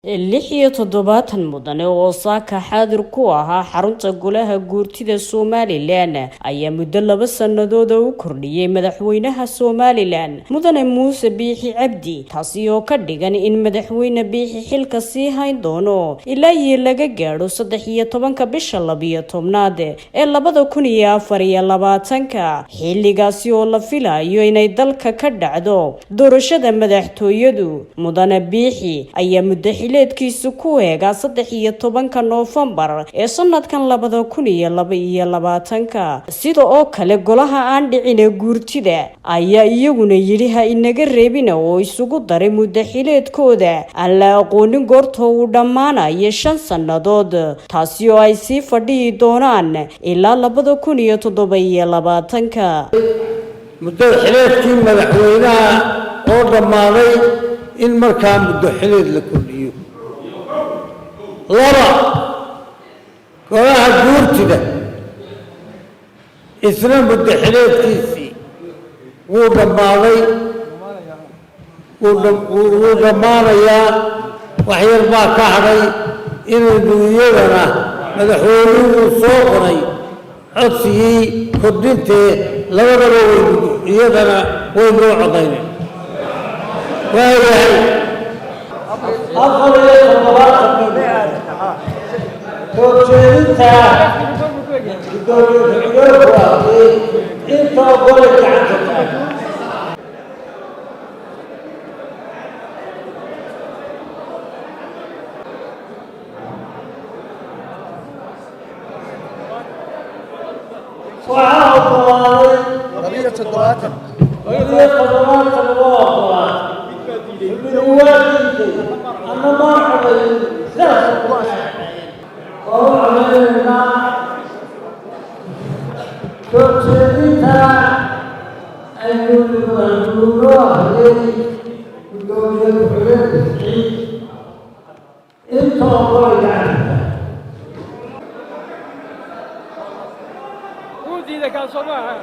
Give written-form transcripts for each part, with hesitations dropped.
76 mudane oo saaka xaadir ku ahaa xarunta golaha guurtida Somalilan ayaa muddo 2 sannadood u kordhiyey madaxweynaha Somalilan, Mudane Muuse Biixi Cabdi, taasi oo ka dhigan in Madaxweyne Biixi xilka sii hayn doono ilaa iyo laga gaadho 13-ka bisha 12aad ee 2024-ka, xilligaasi oo la filayo inay dalka ka dhacdo doorashada madaxtooyadu. Mudane Biixi ayaa muddo xileedkiisu ku eegaa 13-ka Noofembar ee sanadkan 2022-ka. Sida oo kale, golaha aan dhicine guurtida ayaa iyaguna yidhi ha inaga reebina, oo isugu daray muddo xileedkooda aan la aqoonin goorta uu dhammaanayo 5 sannadood, taasi oo ay sii fadhiyi doonaan ilaa 2027-ka. Muddo xileedkii madaxweynaha oo dhammaaday in markaa muddo xileed la kordhiyo. Laba, golaha guurtida isna muddo xileedkiisii wuu dhammaaday, wuu dhammaanayaa, wax yar baa ka hadhay. Inaynu iyadana madaxweynuhu soo qoray codsigii kordhintee, labadaba waynu iyadana waynuu codaynay. Waayahay, 74 soo jeedinta guddoomiye ku-xigeenku ahriyey, inta ogolay gacanta taag. Waxaa ogolaaday 72, 72 waa ogolaaday, xubinu waa diiday, ama maan codayn. Sidaas waa u codaynaynaa soo jeedinta aynu noo ahriyey guddoomiye ku-xigeenka Siciid. Inta ogolay gacanta. Wuu diiday kaan, soo maaha?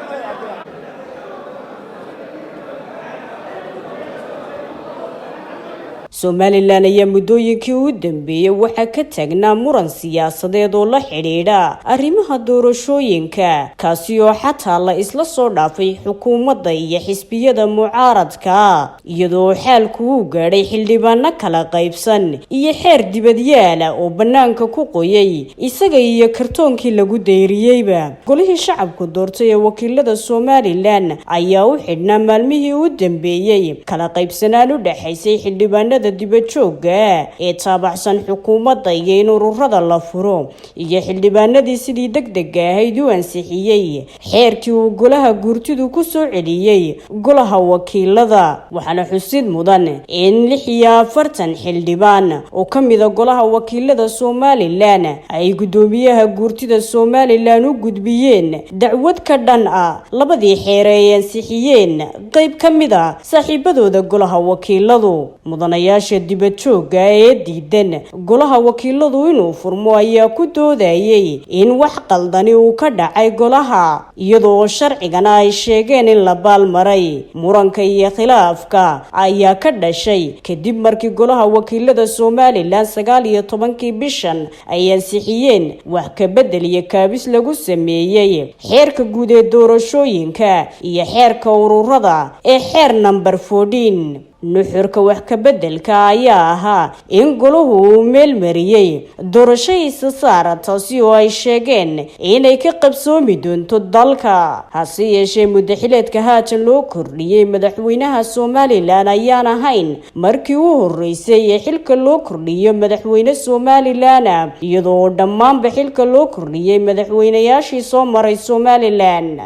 Somalilan ayaa muddooyinkii u dambeeyey waxaa ka taagnaa muran siyaasadeed oo la xidhiidha arrimaha doorashooyinka, kaasi oo xataa la isla soo dhaafay xukuumadda iyo xisbiyada mucaaradka, iyadoo xaalku uu gaadhay xildhibaano kala qaybsan iyo xeer dibadyaala oo bannaanka ku qoyay isaga iyo kartoonkii lagu dayriyeyba. Golihii shacabku doortay ee wakiilada Somalilan ayaa u xidhnaa maalmihii u dambeeyey kala qaybsanaan u dhexaysay xildhibaanada dibadjoogga ee taabacsan xukuumadda iyo in ururada la furo, iyo xildhibaanadii sidii degdega ahayd u ansixiyey xeerkii uu golaha guurtidu ku soo celiyey golaha wakiilada. Waxaana xusid mudan in 46 xildhibaan oo ka mida golaha wakiilada Somalilan ay guddoomiyaha guurtida Somalilan u gudbiyeen dacwad ka dhan ah labadii xeer ay ansixiyeen qayb ka mid a saaxiibadooda golaha wakiiladu. Mudanayaasha dibadjoogga ee diidan golaha wakiiladu inuu furmo ayaa ku doodayay in wax qaldani uu ka dhacay golaha, iyadoo sharcigana ay sheegeen in la baalmaray. Muranka iyo khilaafka ayaa ka dhashay kadib markii golaha wakiilada Somalilan 19-kii bishan ay ansixiyeen wax ka bedel iyo kaabis lagu sameeyey xeerka guud ee doorashooyinka iyo xeerka ururada ee xeer number 14. Nuxurka wax ka bedelka ayaa ahaa in golahu uu meel mariyey doorasho isa saara, taasi oo ay sheegeen inay ka qabsoomi doonto dalka. Hase yeeshee, muddaxileedka haatan loo kordhiyey madaxweynaha Somalilan ayaan ahayn markii u horeysay ee xilka loo kordhiyo madaxweyne Somalilan, iyadoo dhammaanba xilka loo kordhiyey madaxweynayaashii soo maray Somalilan.